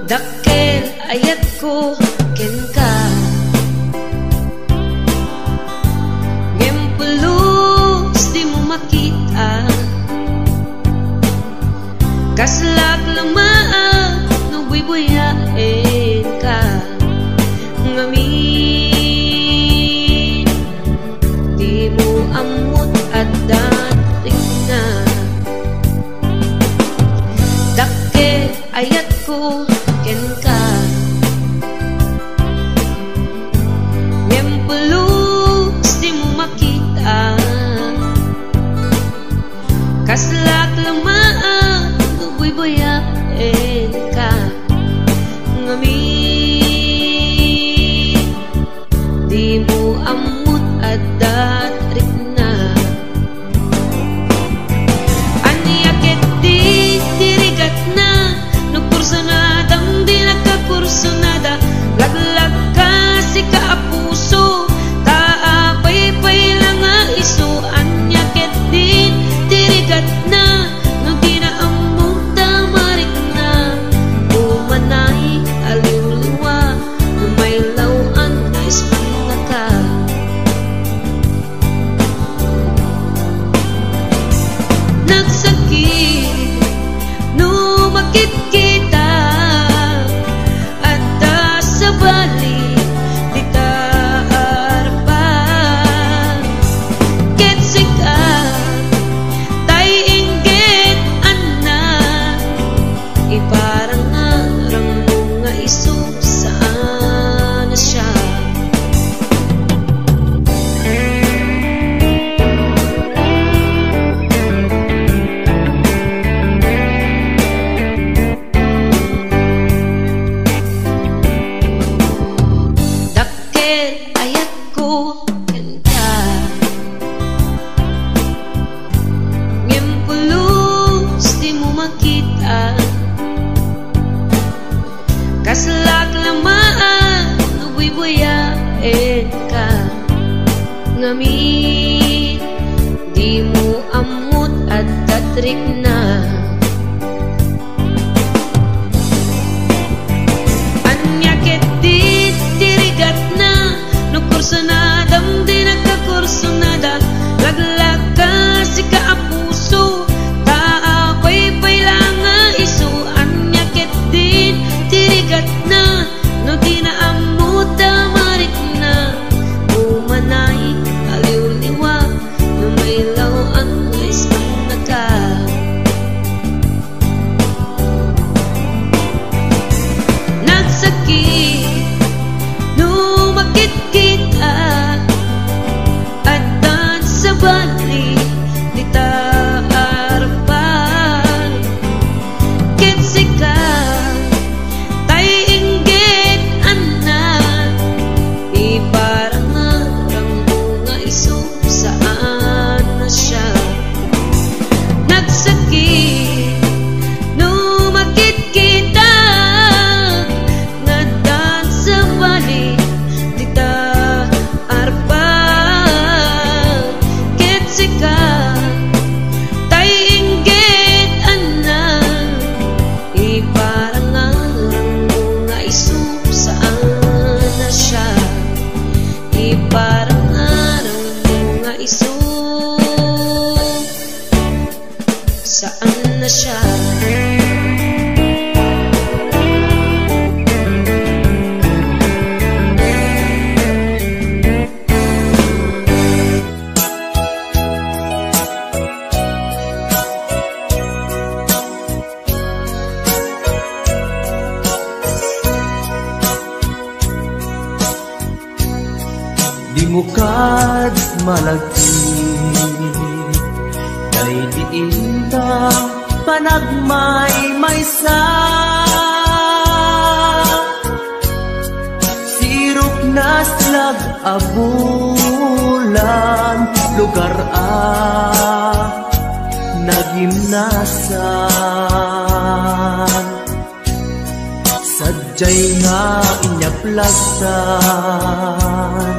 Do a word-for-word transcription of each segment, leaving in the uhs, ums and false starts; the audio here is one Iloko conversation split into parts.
Dakkel ayatko kenka, ngem pulos dimo makita. Kaslak lamaag no buybuyaenka, ngamin dimo ammot adda rikna. Dakkel ayatko kenka, ngem pulos dimo makita. Kaslak lamaag no buybuyaenka, ngamin dimo ammot adda rikna. Ania ketdi ti rigatna no kursunadam dinaka kursunada? Laglagka sika a puso, ta apaypay la nga isu. Ania ketdi ti rigatna no dina ammok ta marikna? Umanay a liwliwa, no mailaw-an nga ismannaka. Nagsakit no makitkita, adda sabali dita arpa. Ket sika, tay inggit, anna, iparangarangmo nga isu saan a siak. Dakkel ayatko kenka, ngem pulos dimo makita. Kaslak lamaag no buybuyaenka, ngamin dimo ammot adda rikna. Ania ketdi ti rigatna no kursunadam dinaka kursunada? Laglagka sika a puso, ta apaypay la nga isu. Ania ketdi ti rigatna no dina ammot ta marikna? Umanay a liwliwa, no mailaw-an nga ismannaka. Nagsakit no makitkita, addan sabali dita arpa. Ket sika, tay inggit, anna, iparangarangmo nga isu saan a siak. Nagsakit no makitkita, nga addan sabali dita arpa. Ket sika, tay inggit, anna, iparangarangmo nga isu saan a siak. Iparangarangmo nga isu saan a siak. Dimo kad malagip, daydi inta panagmaymaysa. Sirok naslag a bulan, lugar a nagimnasan. Sadiay nga inyaplastan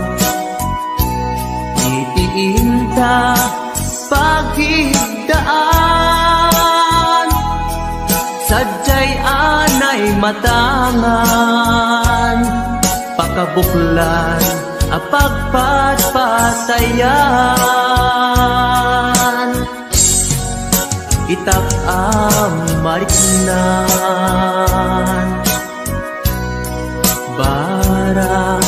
iti inta pagidaan. Sadiay a Ay matangan, pakabuklan a pagpatpatayan, itak a mariknan. Barang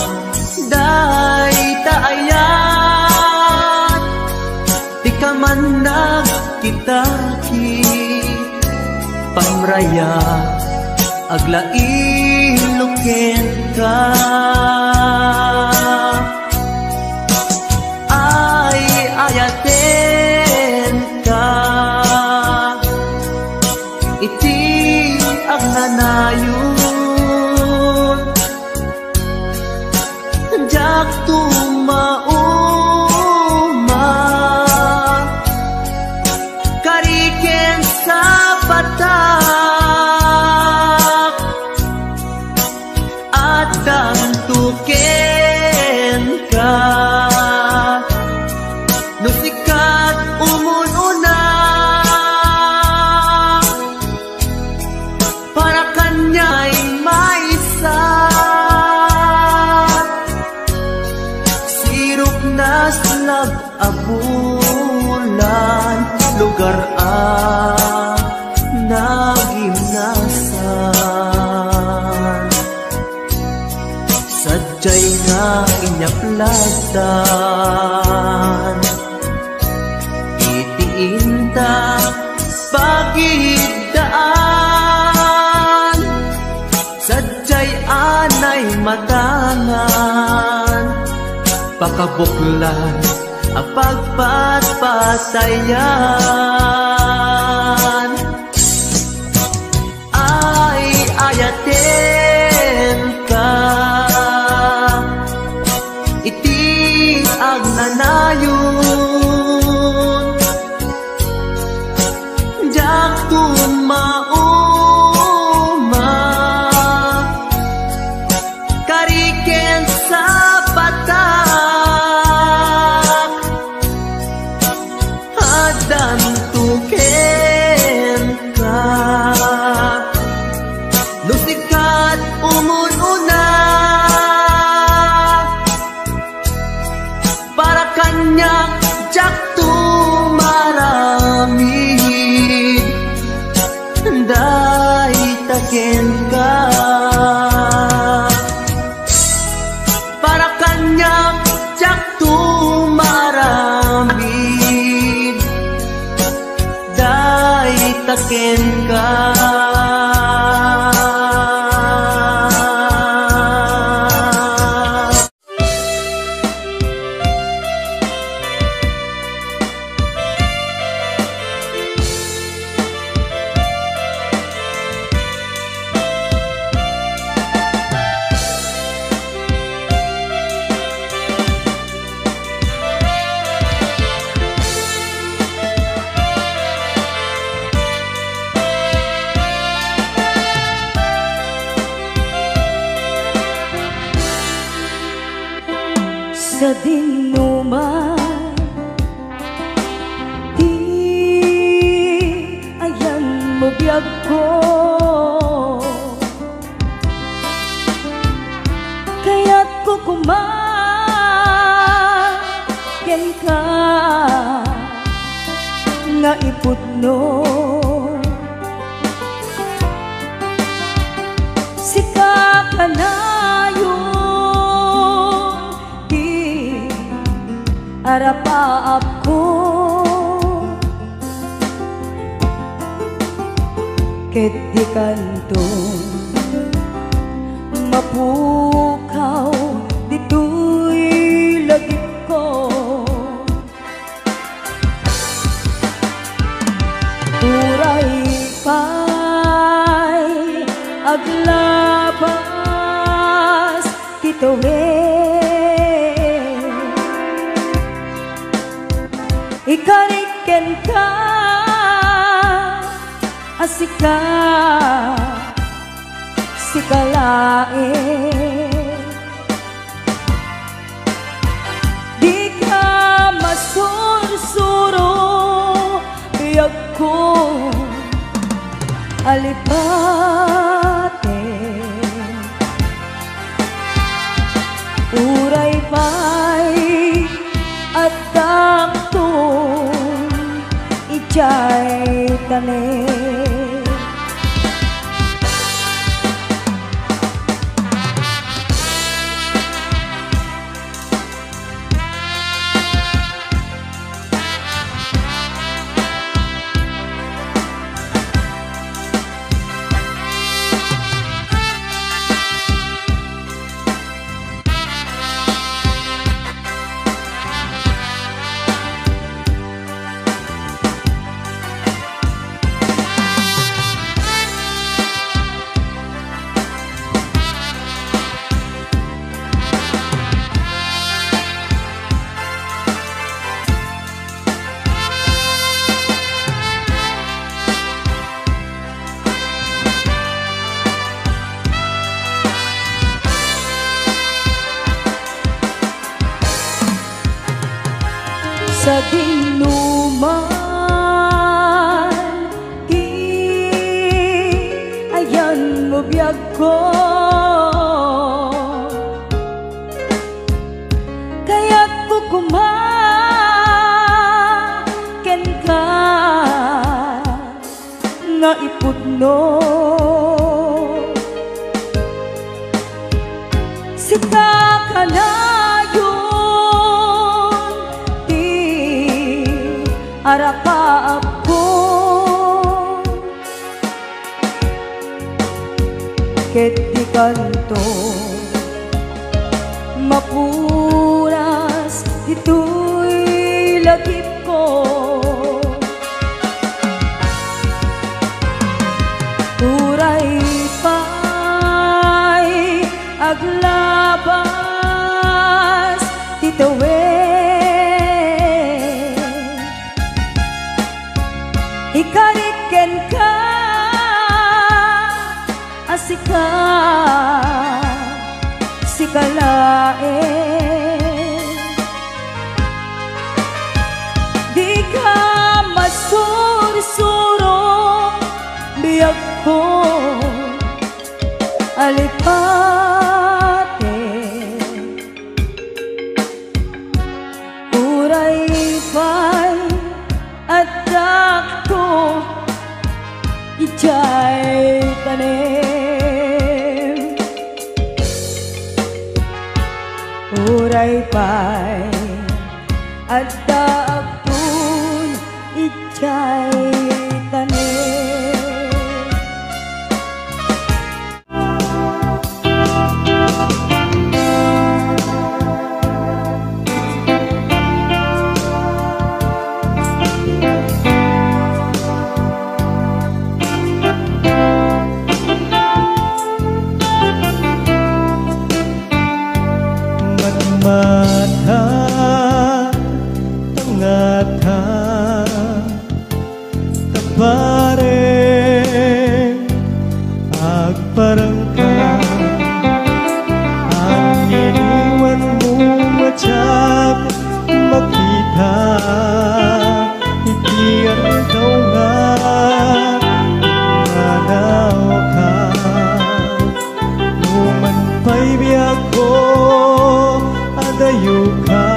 dayta ayat, ti kamannag ti taki, pamraya, aglailo kenka. Ay ayatenka iti agnanayon. Diak tumauma, kari ken sapatak, addanto kenka. No sika ti umun-una, para kaniak maysa, sirok na slab a bulan, lugar a nagimnasan. Sadiay nga inyaplasdan iti inta pagidaan. Sadiay anay matangan, pakabuklan a pagpatpatayan. Ay ayatenka iti agnanayon. Diak tumauma, kari ken sapatak, addanto kenka. No sika ti umun-una, para kaniak diakto maaramid. Dayta kenka, para kaniak diakto maaramid. Dayta kenka. Sadino man ti ayanmo, biagko, kayatko koma kenka nga ipudno. Sika kanayon ti arapaapko, ket dikanto mapukaw ditoy lagipko. Uray pay aglabas ti tuwi, ikarik kenka a sika, sika laeng. Dika masursuro, biagko, a lipat Sadinoman ti ayanmo, biagko. Kayatko koma kenka nga ipudno. Sika kanayon ti arapaapko, ket dikanto mapunas ditoy lagipko. Uray pay aglabas ti tawen, ikarik kenka a sika, sika laeng. Dika masursuro, biagko, alipate. Uray pay addaakto idiay tanem. Uray pay addaakton idiay tanem. Matmata, tangata, tabareng agparangka. Anginiwanmo a diak makita iti aldaw nga immanawka. No man pay biagko, adayoka,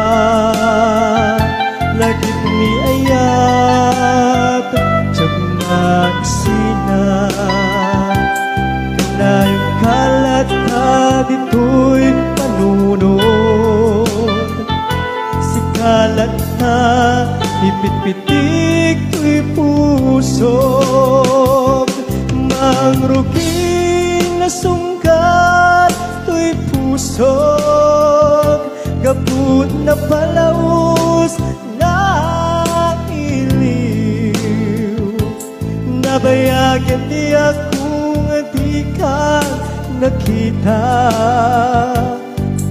lagip ni ayat, diak magsina. Kanayonka latta ditoy panunot. Sika latta ipitpitik toy pusok. Mangrugi nga sunggat toy pusok, gapu napalaus nga iliw. Nabayagen ti agko nga dika nakita.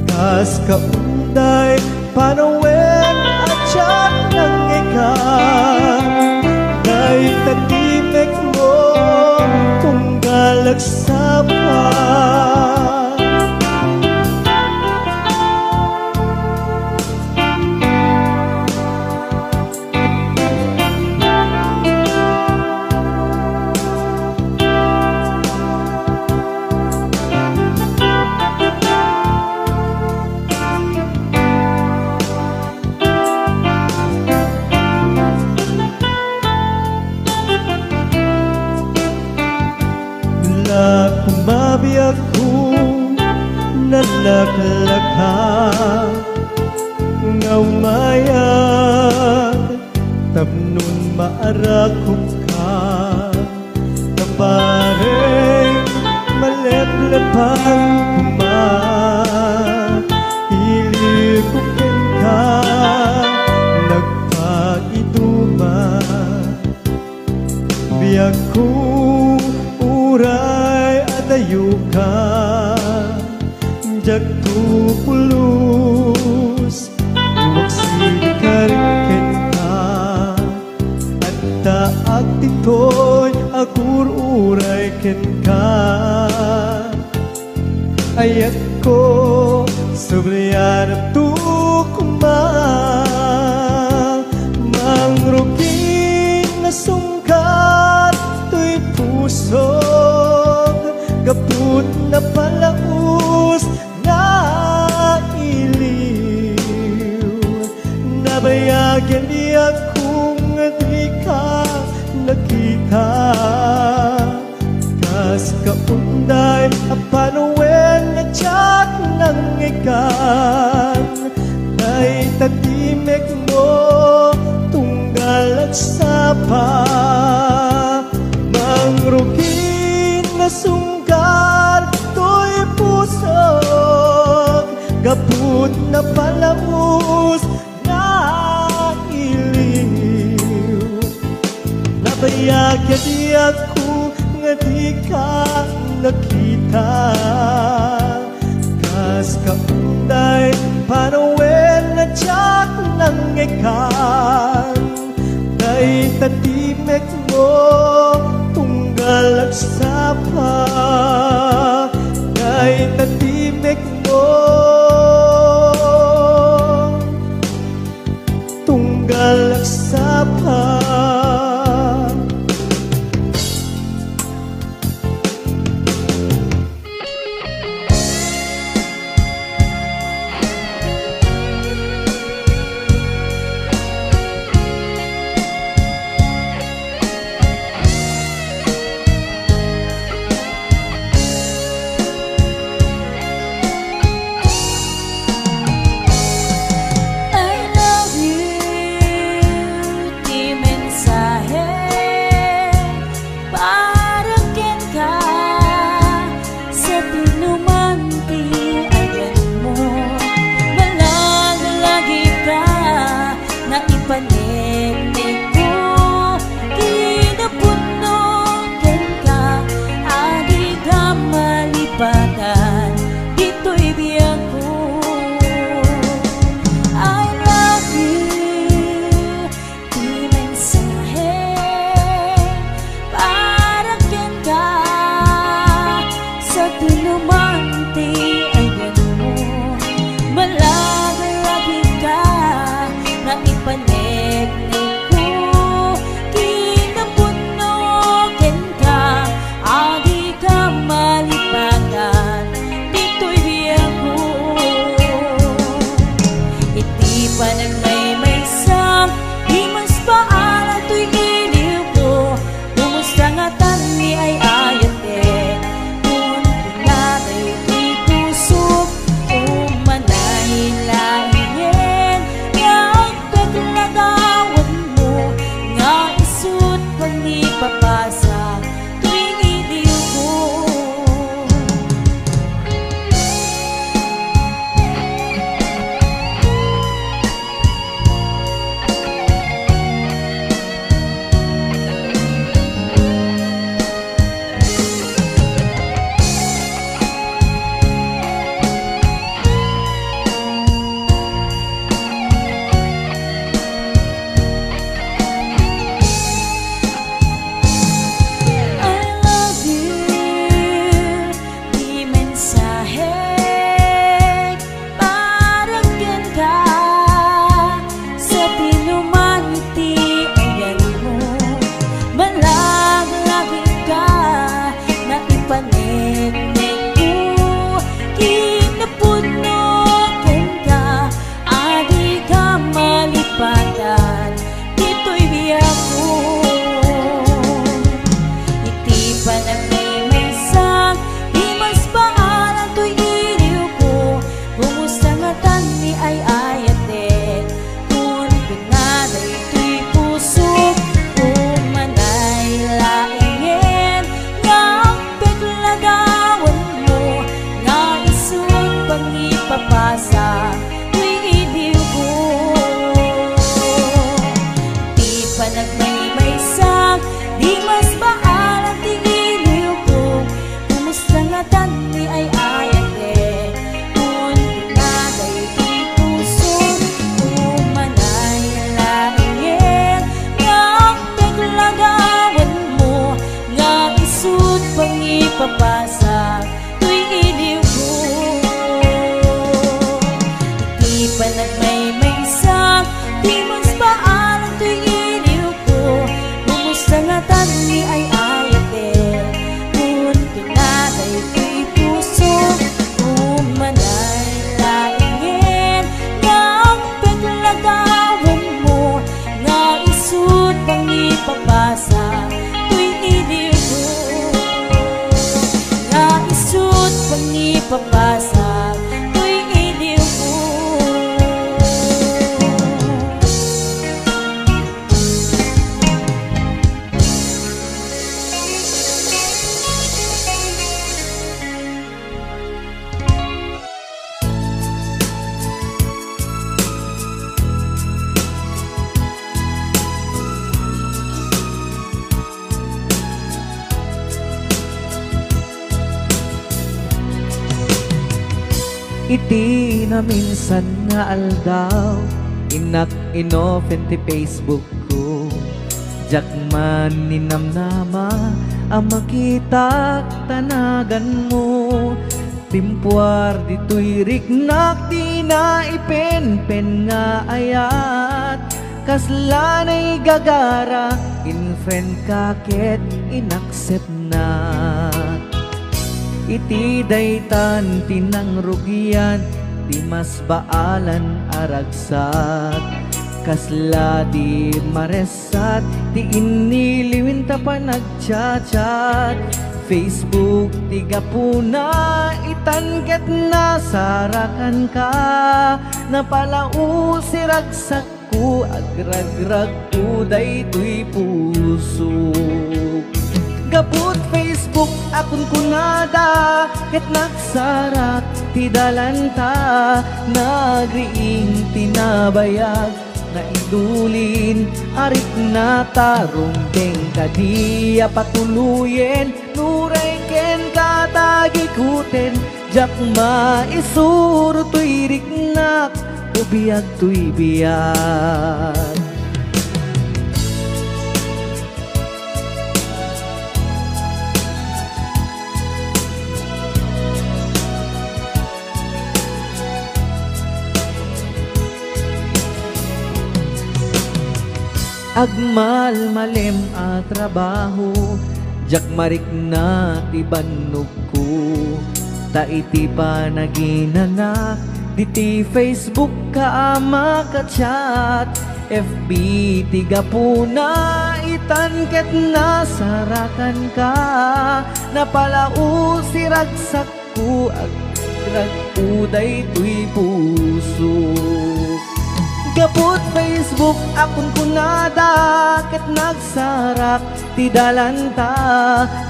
Kas kaunday panawen a diak nangngegam, dayta ti mekmo, tunggal agsapa. La kumabiagko, nalaklaka nga umayag, tapnon maarakupka. Kabareng maleplepan koma, iliwko kenka, nagpaiduman. Biagko, uray adayoka, diakto pulos, umaksidkarik kenka. Addaak ditoy agur-uray kenka. Ayatko, sublianakto koma. Wen nga diak nangngegkan, dayta ti mekmo tunggal agsapa. Mangrugin nasunggar toy pusok, gapud napalamos nga iliw. Nabayag a diak nga dika nakita. Kas kaunay panawen a diak nangngegkan, dayta ti mekmo tunggal agsapa. Dayta ti mekmo tunggal agsapa. I love you, ti mensahe para kenka, sa pinuman ti ayanmo, malaglagitka, naipaneknekko, kinapudno kenka, a dika malipatan, ditoy biagko. I love you, ti mensahe para kenka, sa pinuman ti ayanmo, malaglagitka, naipaneknekko, kinapudno kenka, a dika malipatan, ditoy biagko. Iti panagmaymaysa, di maspaalan toy iliwko, kumusta ngatan ni ay-ayatek? Kun kunada iti pusok, umanay laengen nga agpekladawanmo, nga isut pangipapasa toy iliwko. I love you, ti mensahe para kenka, sa pinuman ti ayanmo, malaglagitka, naipaneknekko, kinapudno kenka, a dika malipatan, ditoy biagko. Iti panagmaymaysa, di maspaalan toy iliwko, kumusta ngatan ni ay-ayatek? Kun kunada iti pusok, umanay laengen nga agpekladawanmo, nga isut pangipapasa toy iliwko. Ti panagmaymaysa, di maspaalan ti iliwko, kumusta ngatan ni ay-ayatek? Kun kunada iti pusok, umanay laengen nga agpekladawanmo, nga isut pangipapasa toy iliwko. Iti panagmaymaysa, di maspaalan toy iliwko, kumusta ngatan ni ay-ayatek? Kun kunada iti puso, Ipapasa toy iliwko. Iti naminsan nga aldaw, innak inopen ti Facebook ko. Diak man ninamnama a makitak ta naganmo. Timpuar ditoy riknak ti naipenpen nga ayat. Kasla naigagara, in-friend ka ket inaccept na. Iti daytan ti nangrugian, ti mas baalan a ragsak. Kasla di maresat ti iniliwin ta panagchat-chat. Facebook ti gapuna, itan ket nasarakan ka. Napalaus ti ragsak ko, agragragko daytoy puso. Gapud Facebook a kunkunada, ket nagsarak ti dalanta, nagriing ti nabayag, naidulin a riknata, rumbeng kadi a patuloyen, uray kenka tagikuten, diak maisuro toy riknak, o biag toy biag. Agmalmalem a trabaho, diak marikna ti bannog ko. Ta iti panaginanak, diti Facebook ka a makachat, F B ti gapuna, itan ket nasarakan ka. Napalaus ti ragsakko, agragragko daytoy puso. Gapud Facebook a kunkunada, ket nagsarak ti dalanta,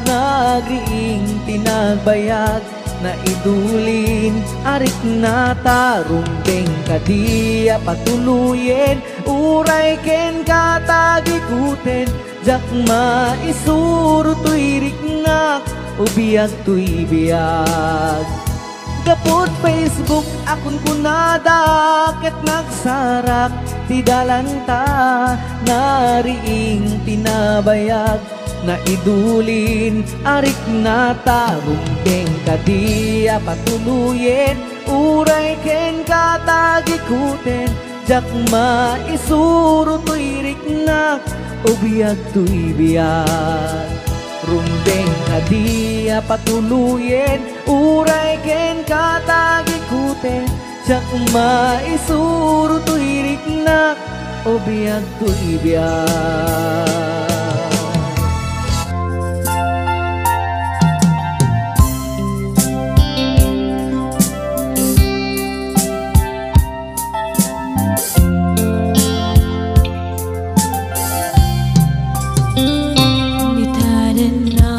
nagriing ti nagbayag, naidulin a riknata, rumbeng kadi a patuloyen, uray kenka tagikuten, diak maisuro toy riknak, o biag toy biag. Gapud Facebook a kunkunada, ket nagsarak ti dalanta, nariing ti nabayag, naidulin a riknata, rumbeng kadi a patuloyen, uray kenka tagikuten, diak maisuro toy riknak, o biag toy biag. Rumbeng kadi a patuloyen, uray kenka tagikuten, diak maisuro toy riknak, o biag toy biag. Ni taden na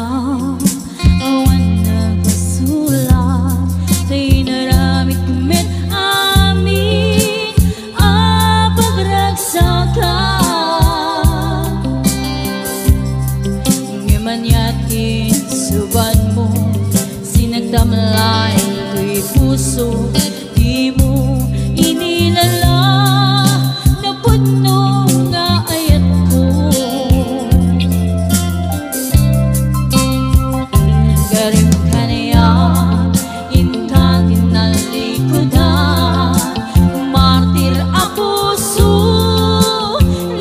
awan nagpasulat, ta inaramid met amin a pagragsakan. Ngem ania ti insubadmo, sinagtamlay toy puso, dimo inilala, napudno nga ayatko. Garim kaniak, inka tinalikudan, martir a puso,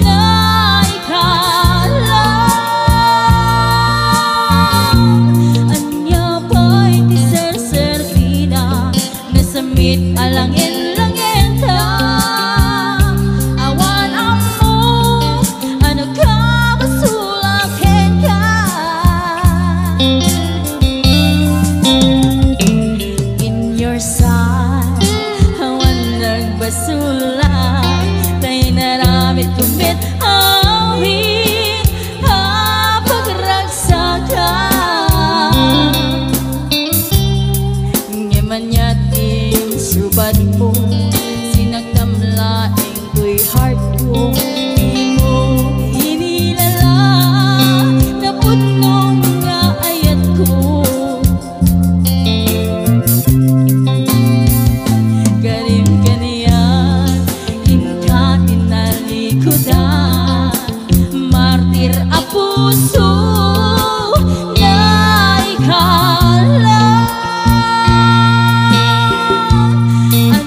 naikala. Ania pay ti serserbina, nasamit a langit. Maniat insubadko, sinaktam laeng toy heartko. Dimo inilala, napudno nga ayatko. Garim kanian, inka tinalikudan. Martir a puso nga ikalan. Ania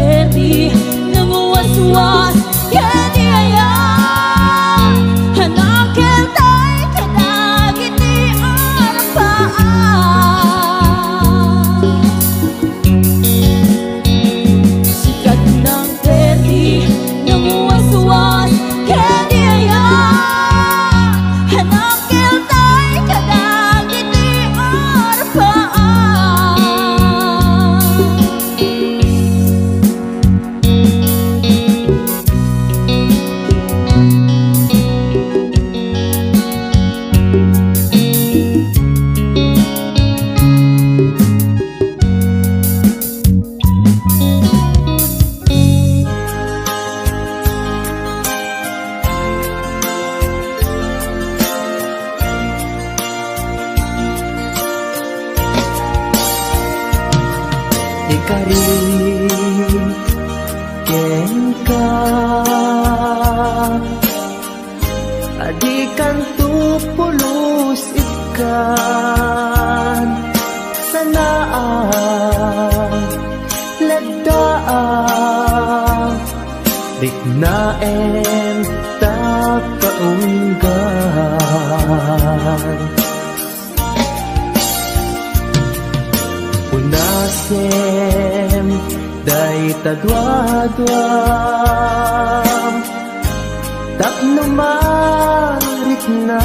Perdi nang waswas ken di aya, a nakeltay kadagiti arpaan. Sikat nang perdi nang waswas ken di aya, a nakeltay kadagiti arpaan. Ikari kenka, a dikanto pulos ikkan, sanaak, leddaak, riknaem ta kaunggan. Unasem dayta duaduam tapno mariknam.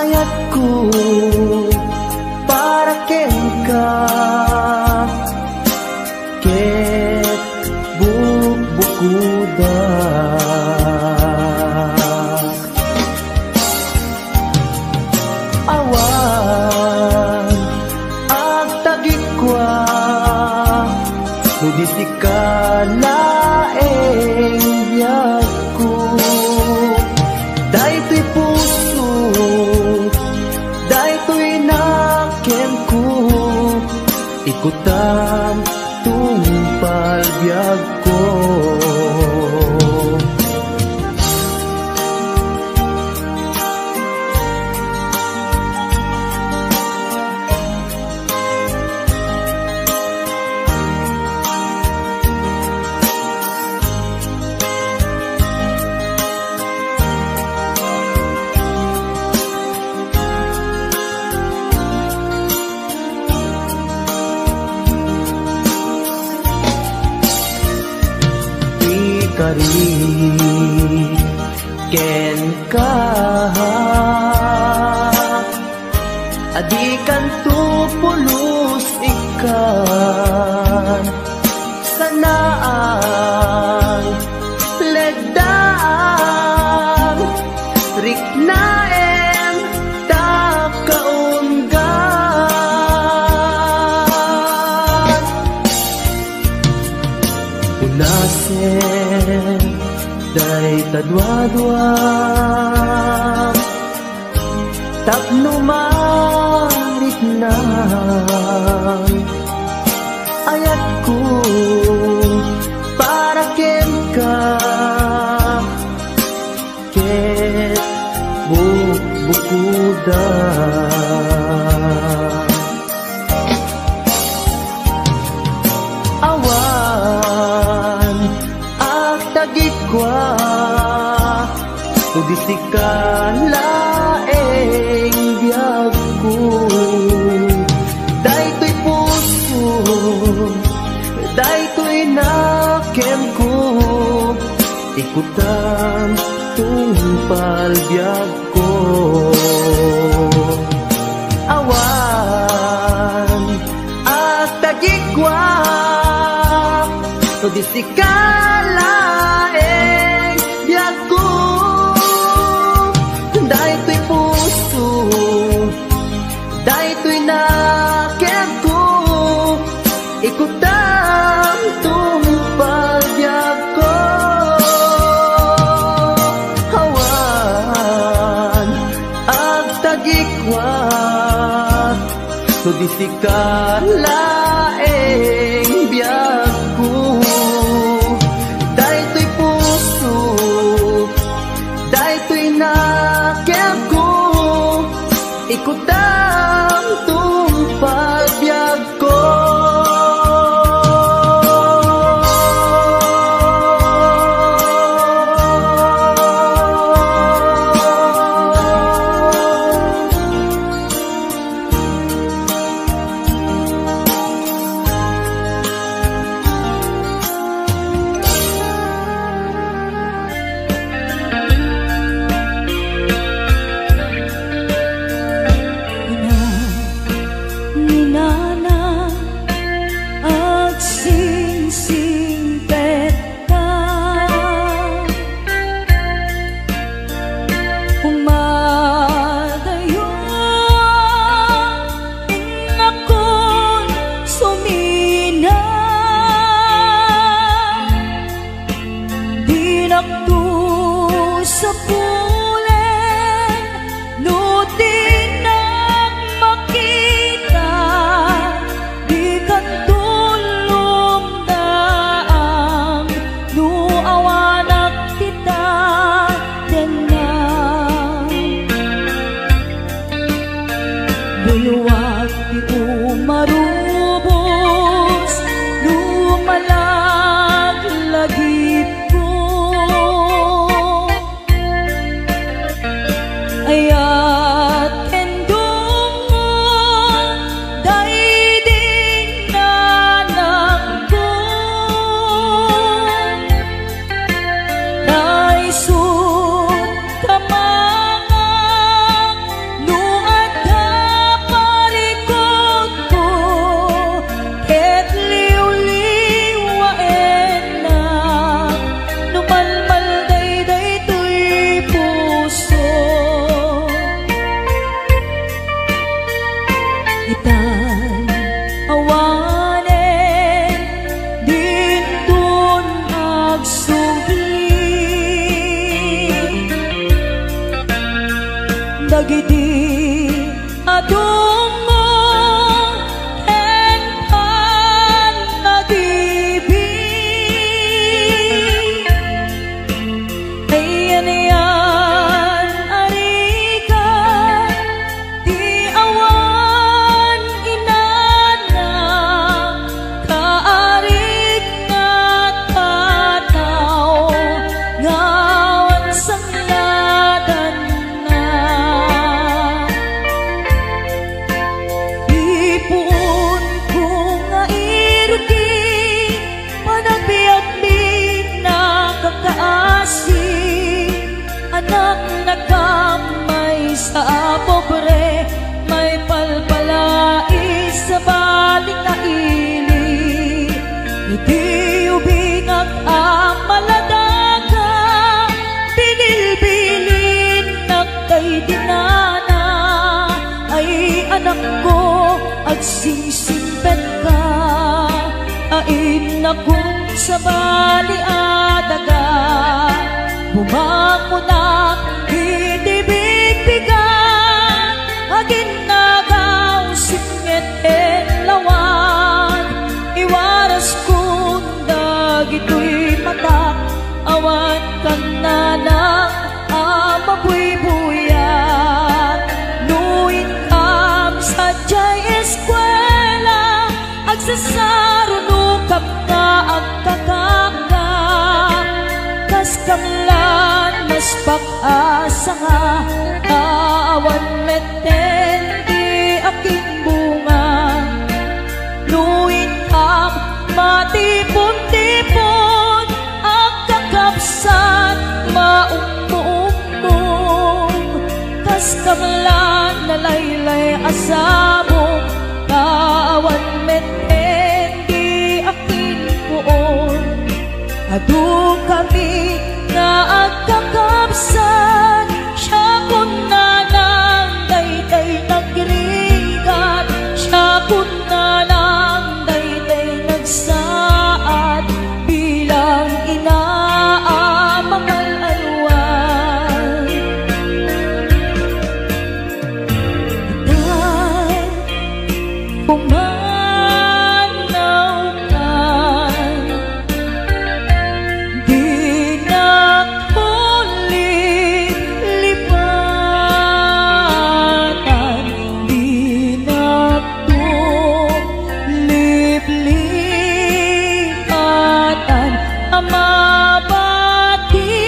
Ayatko para kenka ket bukbukodak. Awan agtagikua no di sika laeng biagko. Daytoy puso, daytoy nakemko, ikutam tungpal biagko. Ikari kenka, a dikanto pulos ikkan, sanaak, leddaak, riknaem ta kaunggan. Unasem dayta duaduam tapno mariknam. Ayatko para kenka ket bukbukodak. Awan agtagikua no di sika laeng biagko. Daytoy puso, daytoy nakemko, ikutam tungpal biagko. Awan agtagikua no di sika laeng biagko. Daytoy puso, daytoy nakemko, ikutam tungpal biagko. Awan agtagikua no di sika laeng biagko. Daytoy puso, daytoy nakemko, ikutam tungpal biagko. Dagiti adungo ken pannag-ibig. Ayan-ayan a rigat ti awan inana, kaarik nga tataw nga awan sangladanna. Ti puonko nga irugin, panagbiagmi nakakaasi, anaknakam maysa a pobre, maipalpalais a bali nga ili. Iti ubingak a maladaga, binilbilinnak daydi nana. Ay, anakko, agsingsimpet ka, a innakon sabali a daga. Bumangonak iti bigbigan, aginnagaw sipnget ken lawag. Iwaraskon dagitoy matak, awan kannanang a mabuybuyat. No inkam sadiay eskuela, agsasarunokam nga agkakapka. Kas kamlan, maspak a sanga, awan metten ti akin bunga. No inkam matipon-tipon, agkakabsat, maummuummong, kas kamlan nalaylay a sabong, awan metten ti akin puon. Adu kami nga agkakabsat, siakon nanang daytay nagrigat, siakon nanang daytay nagsaad bilang ina a mangal-alwan. Tay, pumanawkan, dinakto lipatan, dinakto liplipatan, a mabati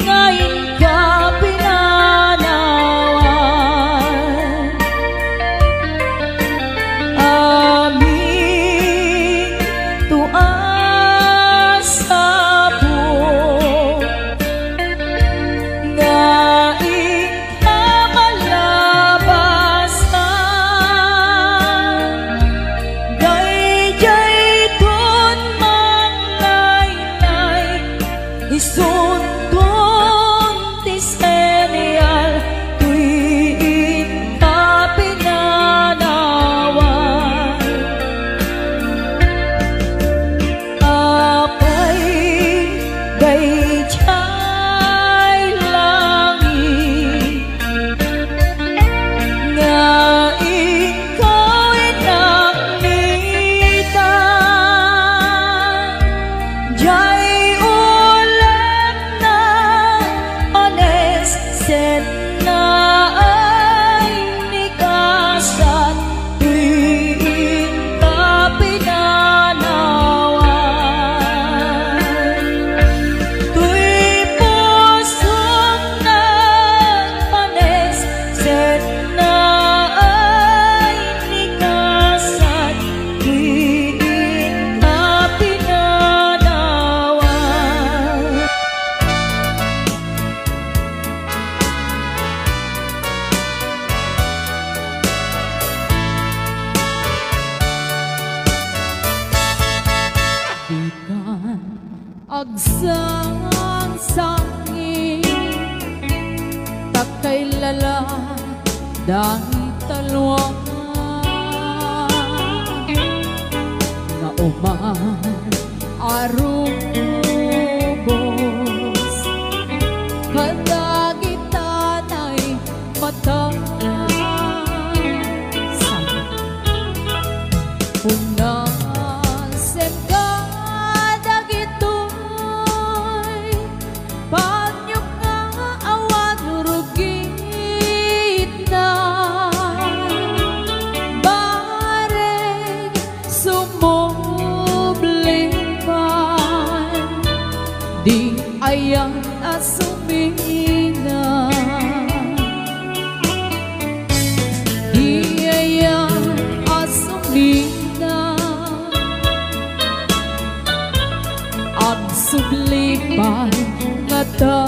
nga inka pinanawan. Amin to a sabong nga inka malabasan. Daydiay ton manglaynay, isunton ti senyal toy inka pinanawan. Apay, daydiay langit nga inkaw inaknitan, diay ulekna, panes, senna, ay, ni kasat, toy inka pinanawan. Toy pusok nagpanes, senna, ay, ni kasat, toy inka pinanawan. Dikan agsangsangi, ta kailala dayta lua nga umay a rubos kadagita tay Ayan a sumina. Di ayan a sumina. Agsubli pay ngata.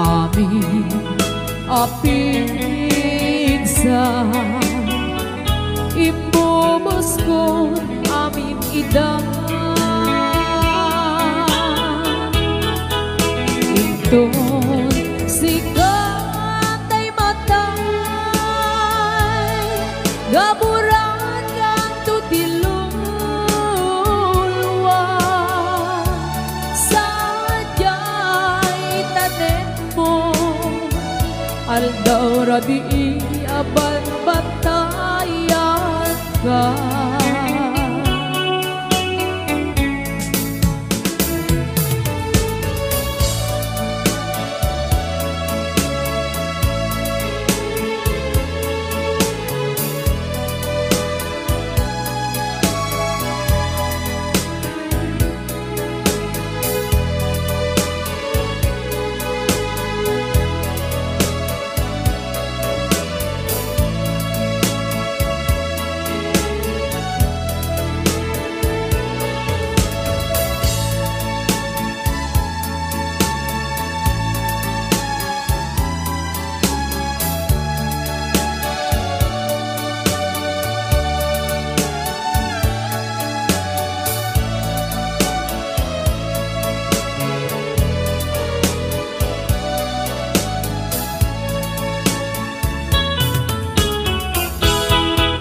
Amin a pigsa, imbubuskon amin ida. Inton sika tay matay, gaburan kanto ti lulua. Sadiay tanemmo, aldaw rabii a banbantayan ka.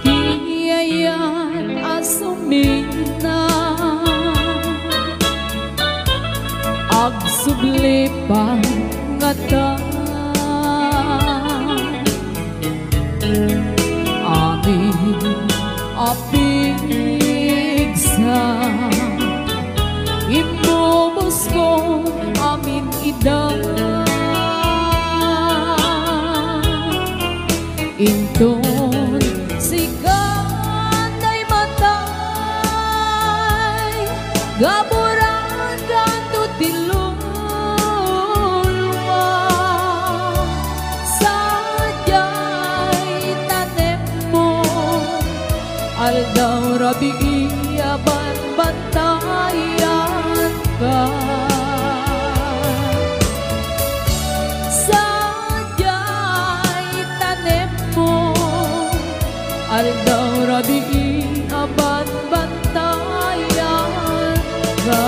Ti ayan a sumina, agsubli pay ngata. Amin a pigsa, imbubuskon amin ida. Inton sika tay matay, gaburan kanto ti lulua. Sadiay tanemmo, aldaw rabii a banbantayan ka. Sadiay tanemmo, aldaw rabii a banbantayan ka.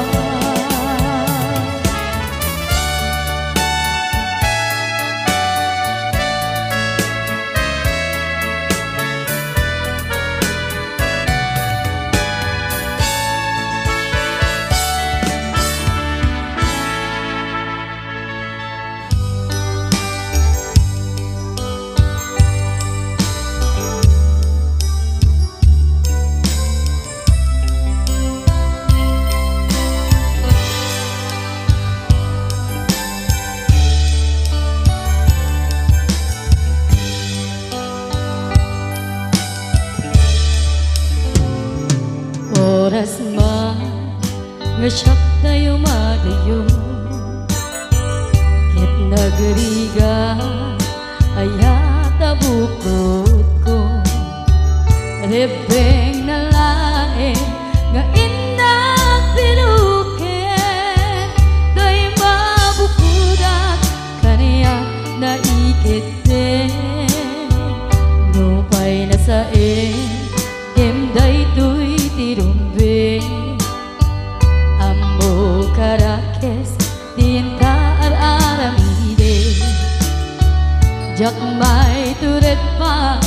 Oras man nga siak tay umadayo, ket nagrigat aya ta bukodko. Rebbengna laeng nga innak pinuket, tay mabukodak kaniak naikeddeng. Nupay nasaen, ngem daytoy ti rumbeng. Ammok a rakes ti inta ar-aramidek. Diak maitured pa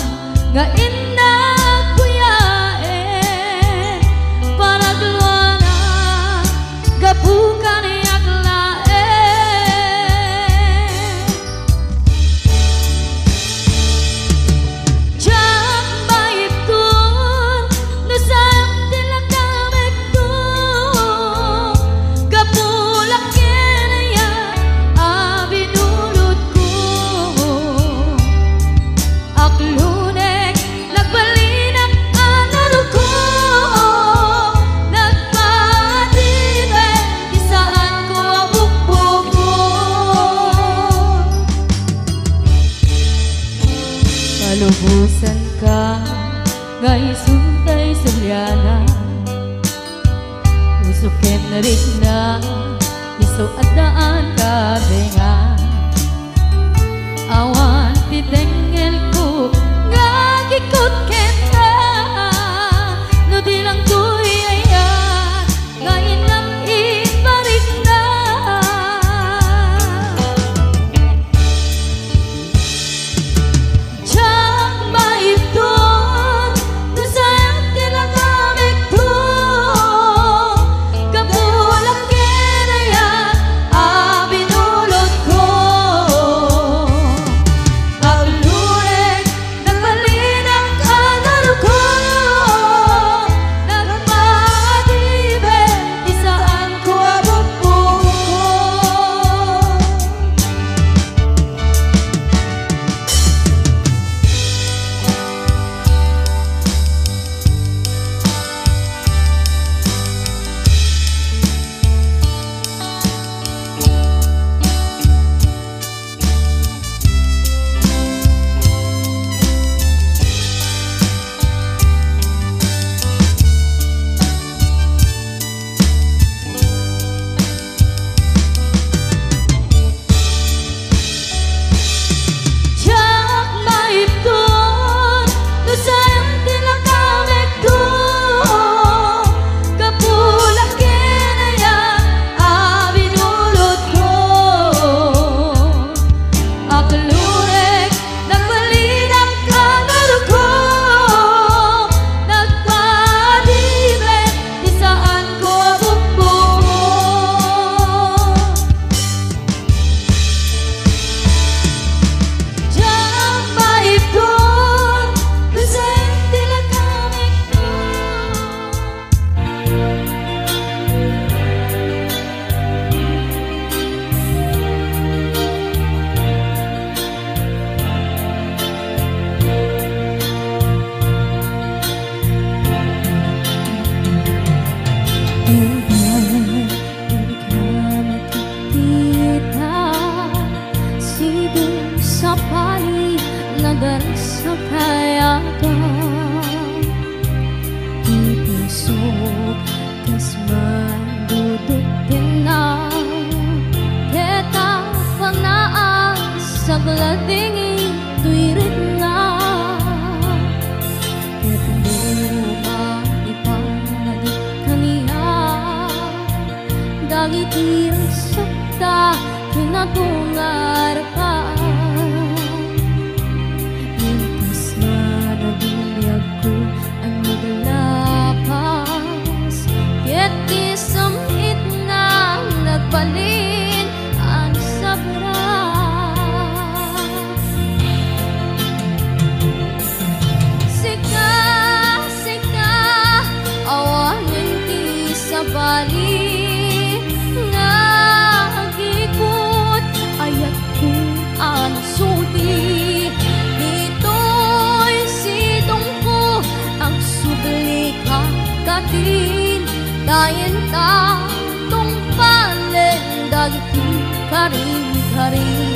nga innak kuyaen, panagluana gapu kaniak laeng. Diak mai- Rikna, isu addaan kadengngeg. Awan ti dengngelko nga agikut kenka, no di lang toy ayat nga innak iparikna. Diak maibton no saem ti nakamekto, gapu la ken ayat a binulotko. Aglurek, nagbalinak a ngarudko, nagpadiben ti saanko a bukbukko. Diak maibton no saem ti nakamekto, gapu la ken ayat a binulotko. Aglurek, nagbalinak a ngarudko, nagpadiben ti saanko a bukbukko. Diak maibton no saem ti nakamekto. Inka makitita, sidong sabali, nagarsa kayata. Ti pusok kas manduduktenna, ket apagnaas agladingit toy rikna. Ket no maipanagik kaniak dagiti ragsakta ken natungarka, inkas man aging biagko a naglapas, ket ti sam-itna nagbalin a nagsabrak. Sika, sika, awanen ti sabali nga agikut, ayatko a nasudi. Ditoy sidongko, agsubli ka katin, ta inta tungpalen dagiti karin-karin.